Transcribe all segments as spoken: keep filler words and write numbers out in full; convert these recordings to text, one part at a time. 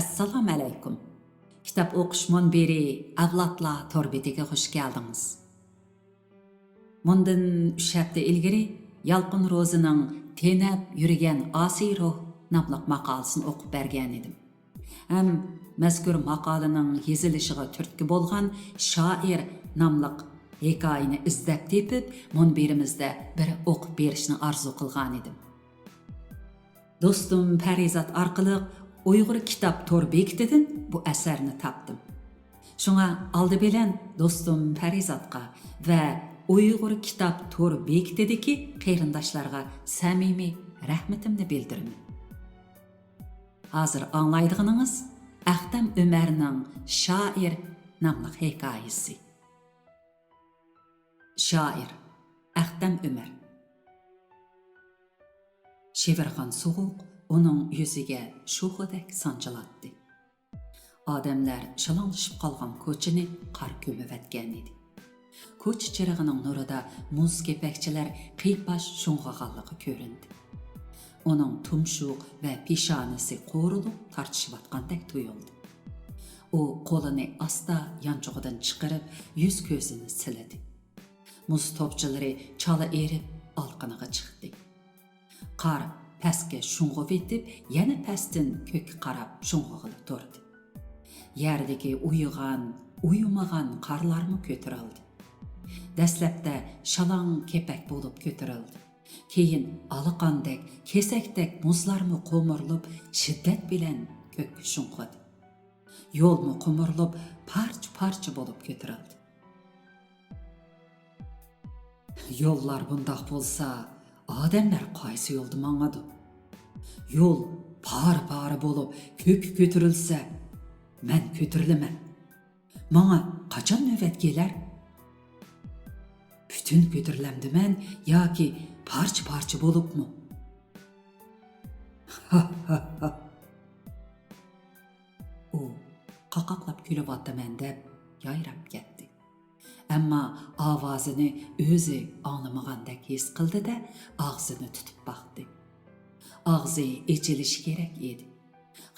ئەسسالامۇئەلەيكۇم. كىتاب ئوقۇش مۇنبىرى ئەۋلادلار تور بېتىگە خۇش كەلدىڭىز. مۇندىن ئۈچ ھەپتە ئىلگىرى يالقۇن روزىنىڭ تېنەپ يۈرگەن ئاسىي روھ ناملىق ماقالىسىنى ئوقۇپ بەرگەن ئىدىم. ھەم مەزكۇر ماقالىنىڭ يېزىلىشىغا تۈرتكە بولغان شائىر ناملىق ھېكايىنى ئىزدەپ تېپىپ، مۇنبىرىمىزدە بىر ئوقۇپ بېرىشنى ئارزۇ قىلغان ئىدىم. دوستۇم پەرىزات ئارقىلىق ئۇيغۇر كىتاب تور بېكىتىدىن بۇ ئەسەرنى تاپتىم. شۇڭا ئالدى بىلەن دوستۇم پەرىزاتقا ۋە ئۇيغۇر كىتاب تور بېكىتىدىكى قېرىنداشلارغا سەمىمىي رەھمىتىمنى بىلدۈرىمەن. ھازىر ئاڭلايدىغىنىڭىز ئەختەم ئۆمەرنىڭ شائىر ناملىق ھېكايىسى. شائىر ئەختەم ئۆمەر. شىۋىرغان سوغۇق ئۇنىڭ يۈزىگە شوخىدەك سانجىلاتتى. ئادەملەر شالاڭلىشىپ قالغان كوچىنى قار كۆمۈۋەتكەنىدى. كوچا چىرىغىنىڭ نۇرىدا مۇز كېپەكچىلەر قىيپاش شۇڭغۇغانلىقى كۆرۈندى. ئۇنىڭ تۇمشۇق ۋە پېشانىسى قورۇلۇپ تارتىشىۋاتقاندەك تۇيۇلدى. ئۇ قولىنى ئاستا يانچۇقىدىن چىقىرىپ، يۈز-كۆزىنى سىلىدى. مۇز توپچىلىرى چالا ئېرىپ، ئالىقىنىغا چىقتى. قار پەسكە شۇڭغۇۋېتىپ، يەنە پەستىن كۆككە قاراپ شۇڭغۇغىلى تۇردى. يەردىكى ئۇيۇغان، ئۇيۇمىغان قارلارمۇ كۆتۈرۈلدى. دەسلەپتە شالاڭ كېپەك بولۇپ كۆتۈرۈلدى. كېيىن ئالىقاندەك، كېسەكتەك مۇزلارمۇ قومۇرۇلۇپ، شىددەت بىلەن كۆككە شۇڭغۇدى. يولمۇ قومۇرۇلۇپ، پارچە-پارچە بولۇپ كۆتۈرۈلدى. يوللار بۇنداق بولسا، ئادەملەر قايسى يولدا ماڭىدۇ؟ يول پارە-پارە بولۇپ، كۆككە كۆتۈرۈلسە، مەن كۆتۈرۈلىمەن. ماڭا قاچان نۆۋەت كېلەر؟ پۈتۈن كۆتۈرۈلەمدىمەن ياكى پارچە-پارچە بولۇپمۇ؟ ئۇ قاقاقلاپ كۈلۈۋاتىمەن دەپ يايراپ كەتتى. ئەمما ئاۋازىنى ئۆزى ئاڭلىمىغاندەك ھېس قىلدى-دە، ئاغزىنى تۇتۇپ باقتى. ئاغزى ئېچىلىشى كېرەك ئىدى.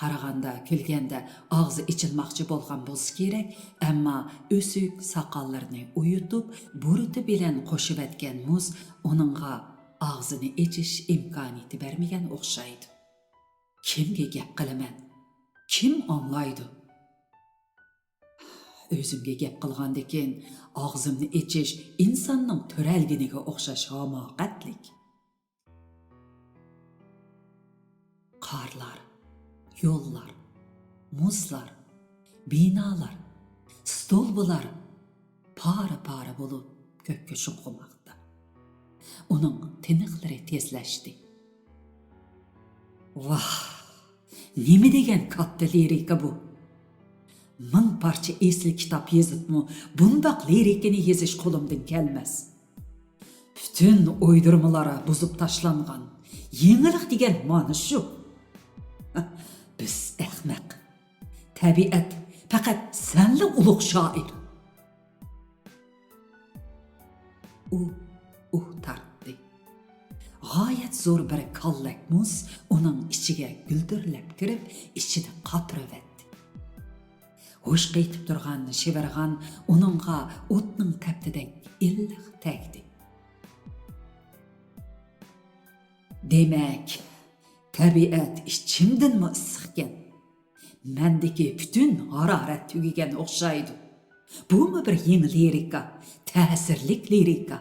قارىغاندا كۈلگەندە ئاغزى ئېچىلماقچى بولغان بولسا كېرەك، ئەمما ئۆسۈك ساقاللىرىنى ئويۇتۇپ، بۇرۇتى بىلەن قوشۇۋەتكەن مۇز ئۇنىڭغا ئاغزىنى ئېچىش ئىمكانىيىتى بەرمىگەن ئوخشايدۇ. كىمگە گەپ قىلىمەن؟ كىم ئاڭلايدۇ؟ ئۆزۈمگە گەپ قىلغاندىكىن، ئاغزىمنى ئېچىش ئىنساننىڭ تۆرەلگىنىگە ئوخشاش ھاماقەتلىك. قارلار، يوللار، مۇزلار، بىنالار، ستولبىلار پارە-پارە بولۇپ كۆككە شۇڭغۇماقتا. ئۇنىڭ تىنىقلىرى تېزلەشتى. ۋاھ، نېمە دېگەن كاتتا لىرىكا بۇ! مىڭ پارچە ئېسىل كىتاب يېزىپمۇ بۇنداق لىرىكىنى يېزىش قولۇمدىن كەلمەس. پۈتۈن ئويدۇرمىلار بۇزۇپ تاشلانغان. يېڭىلىق دېگەن مانا شۇ. بىز ئەخمەق. تەبىئەت پەقەت سەنلا ئۇلۇغ شائىر. ئۇ ئۇھ تارتتى. غايەت زور بىر كاللەك مۇز ئۇنىڭ ئىچىگە گۈلدۈرلەپ كىرىپ، ئىچىدە قاتۇرۇۋەتتى. ھوش قېتىپ تۇرغان شىۋىرغان ئۇنىڭغا ئوتنىڭ تەپتىدەك ئىللىق تەگدى. دېمەك، تەبىئەت ئىچىمدىنمۇ ئىسسىقكەن. مەندىكى پۈتۈن ھارارەت تۈگىگەن ئوخشايدۇ. بۇمۇ بىر يېڭى لىرىكا، تەسىرلىك لىرىكا.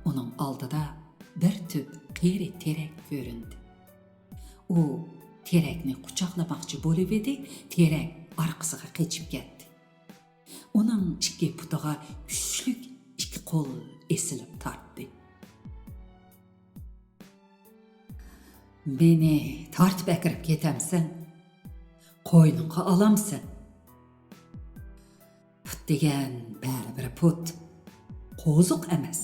ئۇنىڭ ئالدىدا بىر تۈپ قېرى تېرەك كۆرۈندى. ئۇ تېرەكنى قۇچاقلىماقچى بولۇۋىدى، تېرەك ئارقىسىغا قېچىپ كەتتى. ئۇنىڭ ئىككى پۇتىغا كۈچلۈك ئىككى قول ئېسىلىپ تارتتى. مېنى تارتىپ ئەكىرىپ كېتەمسەن؟ قوينۇڭغا ئالامسەن؟ پۇت دېگەن بەرىبىر پۇت. قوزۇق ئەمەس.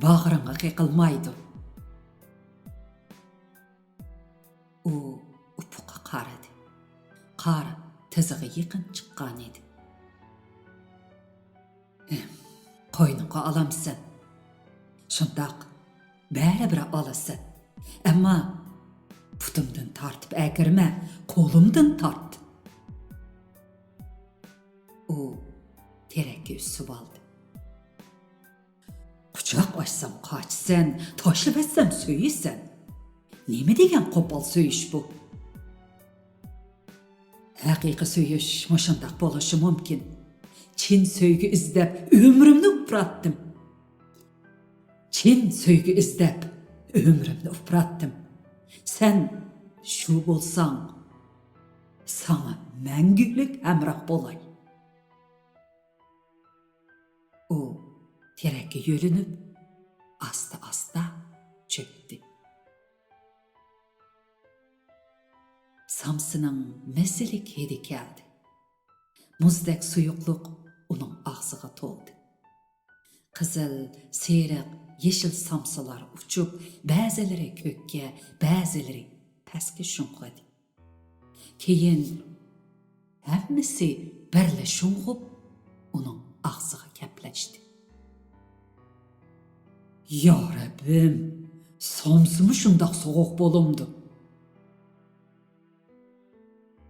باغرىڭغا قېقىلمايدۇ. ئۇ ئۇپۇققا قارىدى. قار تىزىغا يېقىن چىققانىدى. قوينۇڭغا ئالامسەن؟ شۇنداق، بەرىبىر ئالىسەن. ئەمما پۇتۇمدىن تارتىپ ئەكىرمە، قولۇمدىن تارت. ئۇ تېرەككە ئۈسۈۋالدى. قۇچاق ئاچسام قاچىسەن، تاشلىۋەتسەم سۆيىسەن. نېمە دېگەن قوپال سۆيۈش بۇ؟ ھەقىقىي سۆيۈش مۇشۇنداق بولۇشى مۇمكىن. چىن سۆيگۈ ئىزدەپ ئۆمرۈمنى ئۇپراتتىم. چىن سۆيگۈ ئىزدەپ ئۆمرۈمنى ئۇپراتتىم. سەن شۇ بولساڭ، ساڭا مەڭگۈلۈك ھەمراھ بولاي. ئۇ تېرەككە يۆلىنىپ، ئاستا-ئاستا چۆكتى. سامسىنىڭ مەززىلىك ھىدى كەلدى. مۇزدەك سۇيۇقلۇق ئۇنىڭ ئاغزىغا تولدى. قىزىل، سېرىق، يېشىل سامسىلار ئۇچۇپ، بەزىلىرى كۆككە، بەزىلىرى پەسكە شۇڭغۇدى. كېيىن ھەممىسى بىرلا شۇڭغۇپ، ئۇنىڭ ئاغزىغا كەپلەشتى. يا رەببىم، سامسىمۇ شۇنداق سوغۇق بولامدۇ؟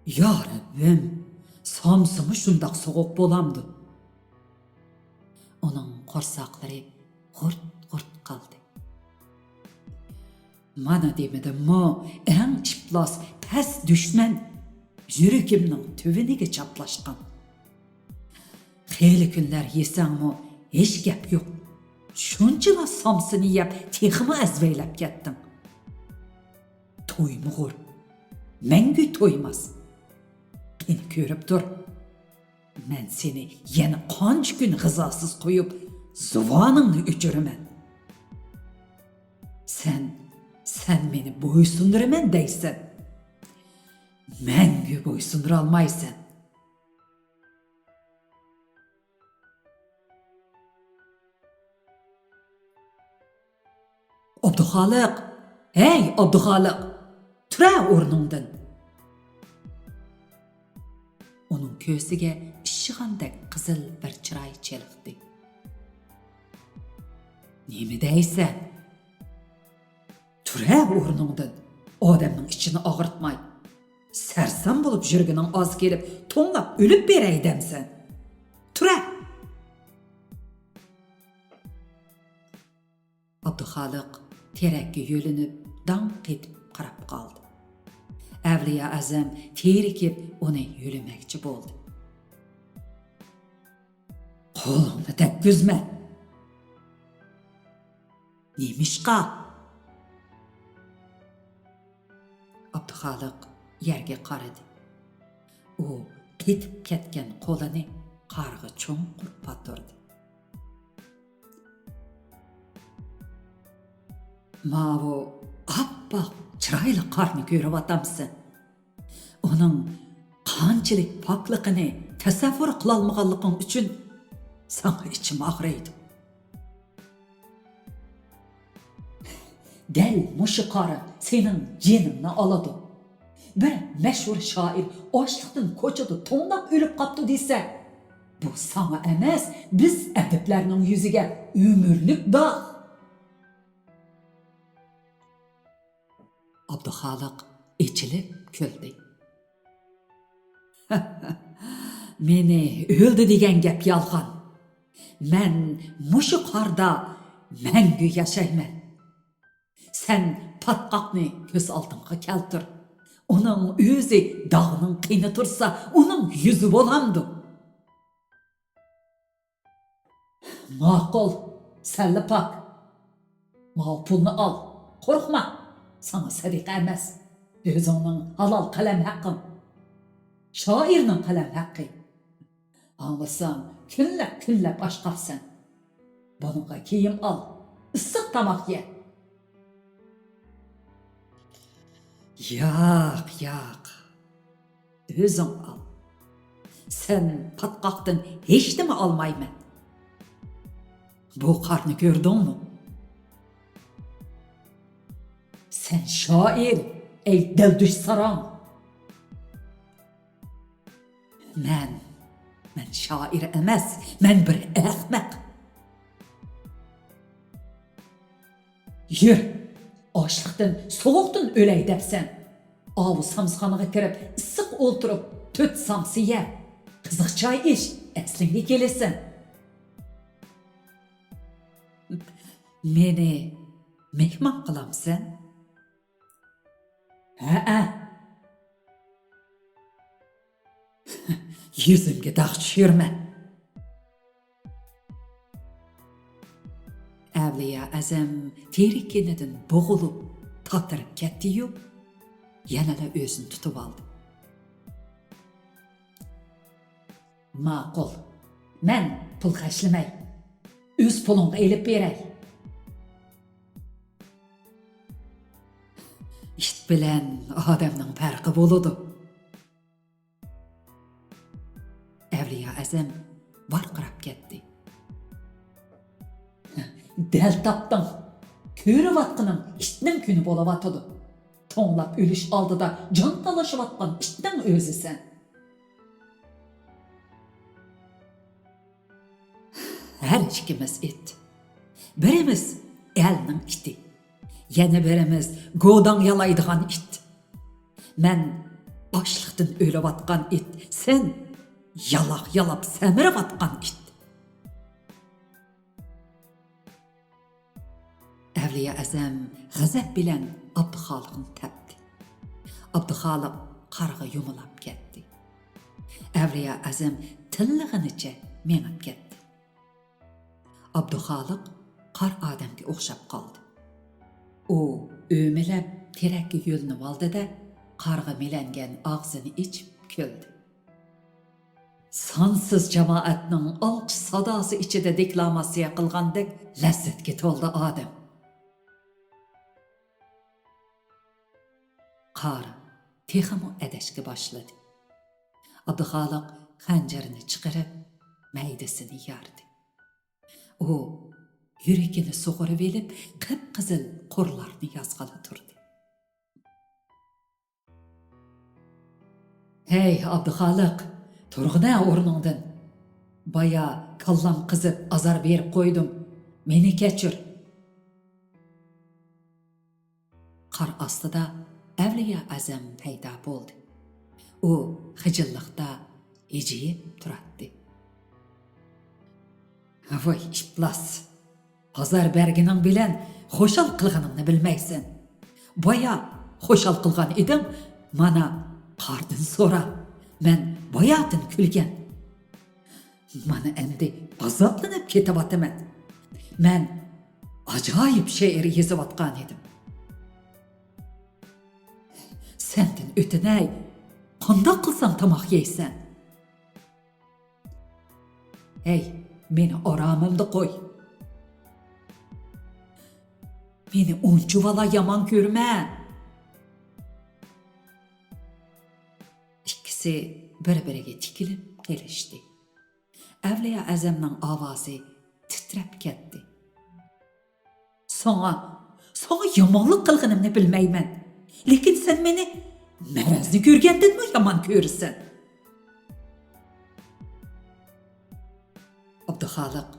يا رەببىم، سامسىمۇ شۇنداق سوغۇق بولامدۇ؟ ئۇنىڭ قورساقلىرى غۇرت-غۇرت قالدى. مانا دېمىدىممۇ، ئەڭ ئىپلاس، پەس دۈشمەن يۈرىكىمنىڭ تۈۋىنىگە چاپلاشقان. خېلى كۈنلەر يېسەڭمۇ ھېچ گەپ يوق. شۇنچىلا سامسىنى يەپ تېخىمۇ ئەزۋەيلەپ كەتتىڭ. تويمىغۇر، مەڭگۈ تويماس. قېنى كۆرۈپ تۇر. مەن سېنى يەنە قانچە كۈن غىزاسىز قويۇپ، زۇۋانىڭنى ئۆچۈرىمەن. سەن، سەن مېنى بويسۇندۇرىمەن دەيسەن. مەڭگۈ بويسۇندۇرالمايسەن. ئابدۇخالىق! ھەي، ئابدۇخالىق! تۇرە ئورنۇڭدىن! ئۇنىڭ كۆزىگە ئىششىغاندەك قىزىل بىر چىراي چېلىقتى. نېمە دەيسەن؟ تۇرە ئورنۇڭدىن! ئادەمنىڭ ئىچىنى ئاغرىتماي. سەرسان بولۇپ يۈرگىنىڭ ئاز كېلىپ، توڭلاپ ئۆلۈپ بېرەي دەمسەن؟ تۇرە! ئابدۇخالىق تېرەككە يۆلىنىپ، داڭ قېتىپ قاراپ قالدى. ئەۋلىيا ئەزەم تېرىكىپ ئۇنى يۆلىمەكچى بولدى. قولۇڭنى تەگكۈزمە! نېمىشقا؟ ئابدۇخالىق يەرگە قارىدى. ئۇ قېتىپ كەتكەن قولىنى قارغا چوڭقۇر پاتۇردى. ماۋۇ ئاپئاق چىرايلىق قارنى كۆرۈۋاتامسەن؟ ئۇنىڭ قانچىلىك پاكلىقىنى تەسەۋۋۇر قىلالمىغانلىقىڭ ئۈچۈن ساڭا ئىچىم ئاغرىيدۇ. دەل مۇشۇ قار سېنىڭ جېنىڭنى ئالىدۇ. بىر مەشھۇر شائىر ئاچلىقتىن كوچىدا توڭلاپ ئۆلۈپ قاپتۇ دېسە، بۇ ساڭا ئەمەس، بىز ئەدىبلەرنىڭ يۈزىگە ئۆمۈرلۈك داغ. ئابدۇخالىق ئېچىلىپ كۈلدى. مېنى ئۆلدى دېگەن گەپ يالغان. مەن مۇشۇ قاردا مەڭگۈ ياشايمەن. سەن پاتقاقنى كۆز ئالدىڭغا كەلتۈر. ئۇنىڭ ئۆزى داغنىڭ قېنى تۇرسا، ئۇنىڭ يۈزى بولامدۇ؟ ماقۇل، سەنلا پاك. ماۋۇ پۇلنى ئال، قورقما. ساڭا سەدىقە ئەمەس، ئۆزۈڭنىڭ ھالال قەلەم ھەققىڭ. شائىرنىڭ قەلەم ھەققى. ئاڭلىسام، كۈنلەپ، كۈنلەپ ئاچ قاپسەن. بۇنىڭغا كىيىم ئال، ئىسسىق تاماق يە. ياق، ياق. ئۆزۈڭ ئال. سەن پاتقاقتىن ھېچنېمە ئالمايمەن. بۇ قارنى كۆردۈڭمۇ؟ سەن شائىر، ئەي دەلدۈش ساراڭ. مەن، مەن شائىر ئەمەس، مەن بىر ئەخمەق. يۈر، ئاچلىقتىن، سوغۇقتىن ئۆلەي دەپسەن. ئاۋۇ سامسىخانىغا كىرىپ، ئىسسىق ئولتۇرۇپ، تۆت سامسا يە، قىزىق چاي ئىچ، ئەسلىڭگە كېلىسەن. مېنى مېھمان قىلامسەن؟ ھەئە. يۈزۈمگە داغ چۈشۈرمە. ئەۋلىيا ئەزەم تېرىكىنىدىن بوغۇلۇپ، تاتىرىپ كەتتى-يۇ، يەنىلا ئۆزىنى تۇتۇۋالدى. ماقۇل، مەن پۇل خەجلىمەي، ئۆز پۇلۇڭغا ئېلىپ بېرەي. ئىت بىلەن ئادەمنىڭ پەرقى بولىدۇ. ئەۋلىيا ئەزەم ۋارقىراپ كەتتى. دەل تاپتىڭ. كۆرۈۋاتقىنىڭ ئىتنىڭ كۈنى بولۇۋاتىدۇ. توڭلاپ ئۆلۈش ئالدىدا جان تالىشىۋاتقان ئىتنىڭ ئۆزىسەن. ھەر ئىككىمىز ئىت. بىرىمىز ئەلنىڭ ئىتى، يەنە بىرىمىز گوداڭ يالايدىغان ئىت. مەن ئاچلىقتىن ئۆلۈۋاتقان ئىت، سەن يالاق يالاپ سەمرىۋاتقان ئىت. ئەۋلىيا ئەزەم غەزەپ بىلەن ئابدۇخالىقنى تەپتى. ئابدۇخالىق قارغا يۇمىلاپ كەتتى. ئەۋلىيا ئەزەم تىللىغىنىچە مېڭىپ كەتتى. ئابدۇخالىق قار ئادەمگە ئوخشاپ قالدى. ئۇ ئۆمىلەپ تېرەككە يۆلىنىۋالدى-دە، قارغا مىلەنگەن ئاغزىنى ئېچىپ كۈلدى. سانسىز جامائەتنىڭ ئالقىش ساداسى ئىچىدە دېكلاماتسىيە قىلغاندەك لەززەتكە تولدى ئادەم. قار تېخىمۇ ئەدەشكە باشلىدى. ئابدۇخالىق خەنجىرىنى چىقىرىپ، مەيدىسىنى ياردى. ئۇ يۈرىكىنى سۇغۇرۇۋېلىپ، قىپقىزىل قۇرلارنى يازغىلى تۇردى. ھەي، ئابدۇخالىق، تۇرغىنە ئورنۇڭدىن. بايا كاللام قىزىپ ئازار بېرىپ قويدۇم. مېنى كەچۈر. قار ئاستىدا ئەۋلىيا ئەزەم پەيدا بولدى. ئۇ خىجىللىقتا ھىجىيىپ تۇراتتى. ۋاي ئىپلاس! ئازار بەرگىنىڭ بىلەن خۇشال قىلغىنىڭنى بىلمەيسەن. بايا خۇشال قىلغان ئىدىڭ، مانا قاردىن سورا. مەن باياتىن كۈلگەن. مانا ئەمدى ئازابلىنىپ كېتىۋاتىمەن. مەن ئاجايىپ شېئىر يېزىۋاتقان ئىدىم. سەندىن ئۆتۈنەي، قانداق قىلساڭ تاماق يەيسەن؟ ھەي، مېنى ئارامىمدا قوي. مېنى ئۇنچىۋالا يامان كۆرمە. ئىككىسى بىر-بىرىگە تىكىلىپ قېلىشتى. ئەۋلىيا ئەزەمنىڭ ئاۋازى تىترەپ كەتتى. ساڭا، ساڭا يامانلىق قىلغىنىمنى بىلمەيمەن. لېكىن سەن مېنى مەرەزنى كۆرگەندىنمۇ يامان كۆرىسەن. ئابدۇخالىق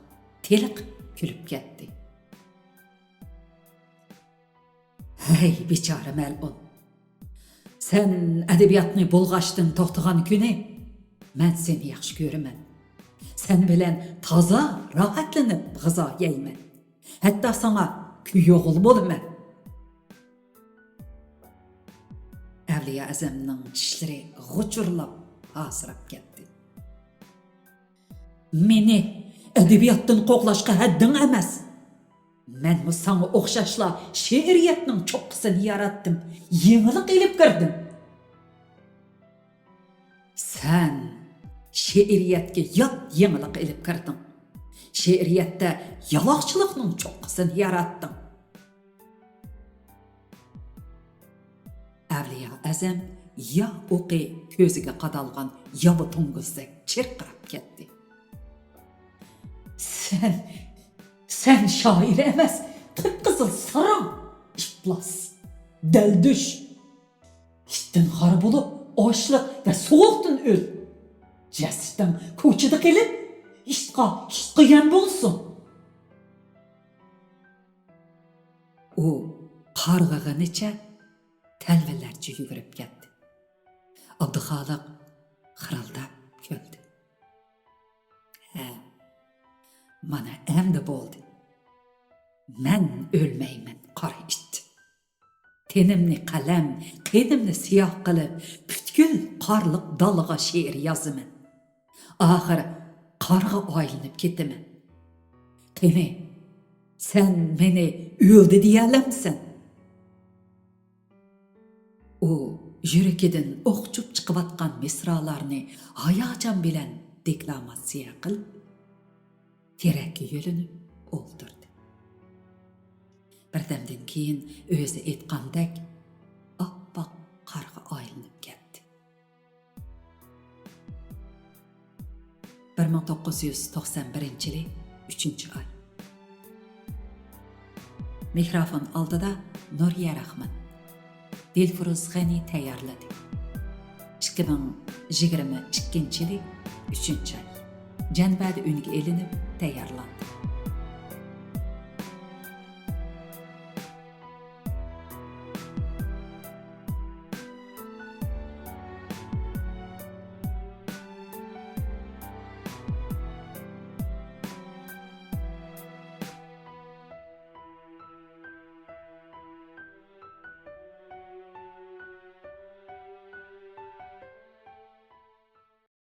تېلىقىپ كۈلۈپ كەتتى. ھەي، بىچارە مەلئۇن! سەن ئەدەبىياتنى بۇلغاشتىن توختىغان كۈنى، مەن سېنى ياخشى كۆرىمەن. سەن بىلەن تازا راھەتلىنىپ غىزا يەيمەن. ھەتتا ساڭا كۈيئوغۇل بولىمەن. ئەۋلىيا ئەزەمنىڭ چىشلىرى غۇچۇرلاپ، ھاسىراپ كەتتى. مېنى ئەدەبىياتتىن قوغلاشقا ھەددىڭ ئەمەس. مەنمۇ ساڭا ئوخشاشلا شېئىرىيەتنىڭ چوققىسىنى ياراتتىم، يېڭىلىق ئېلىپ كىردىم. سەن شېئىرىيەتكە يات يېڭىلىق ئېلىپ كىردىڭ. شېئىرىيەتتە يالاقچىلىقنىڭ چوققىسىنى ياراتتىڭ. ئەۋلىيا ئەزەم يا ئوقى كۆزىگە قادالغان ياۋا توڭگۇزدەك چىرقىراپ كەتتى. سەن، سەن شائىر ئەمەس، قىپقىزىل ساراڭ، ئىپلاس، دەلدۈش. ئىتتىن خار بولۇپ، ئاچلىق ۋە سوغۇقتىن ئۆل. جەسىتىڭ كوچىدا قېلىپ، ئىتقا، ئىتقا يەم بولسۇن. ئۇ قارغىغىنىچە تەلۋىلەرچە يۈگۈرۈپ كەتتى. ئابدۇخالىق خىرىلداپ كۈلدى. ھە، مانا ئەمدى بولدى. مەن ئۆلمەيمەن، قارا ئىت. تېنىمنى قەلەم، قېنىمنى سىياھ قىلىپ، پۈتكۈل قارلىق دالىغا شېئىر يازىمەن. ئاخىر قارغا ئايلىنىپ كېتىمەن. قېنى، سەن مېنى ئۆلدى دېيەلەمسەن؟ ئۇ يۈرىكىدىن ئوقچۇپ چىقىۋاتقان مىسرالارنى ھاياجان بىلەن دېكلاماتسىيە قىلىپ، تېرەككە يۆلىنىپ ئولتۇردى. بىردەمدىن كېيىن ئۆزى ئېيتقاندەك ئاپئاق قارغا ئايلىنىپ كەتتى. بىر مىڭ توققۇز يۈز توقسان بىرىنچى يىلى، ئۈچىنچى ئاي. مىكروفون ئالدىدا نۇرىيە راخمان، دىلفۇرۇز غېنى تەييارلىدى. ئىككى مىڭ يىگىرمە ئىككىنچى يىلى، ئۈچىنچى ئاي. جەنبەدە ئۈنگە ئېلىنىپ تەييارلاندى.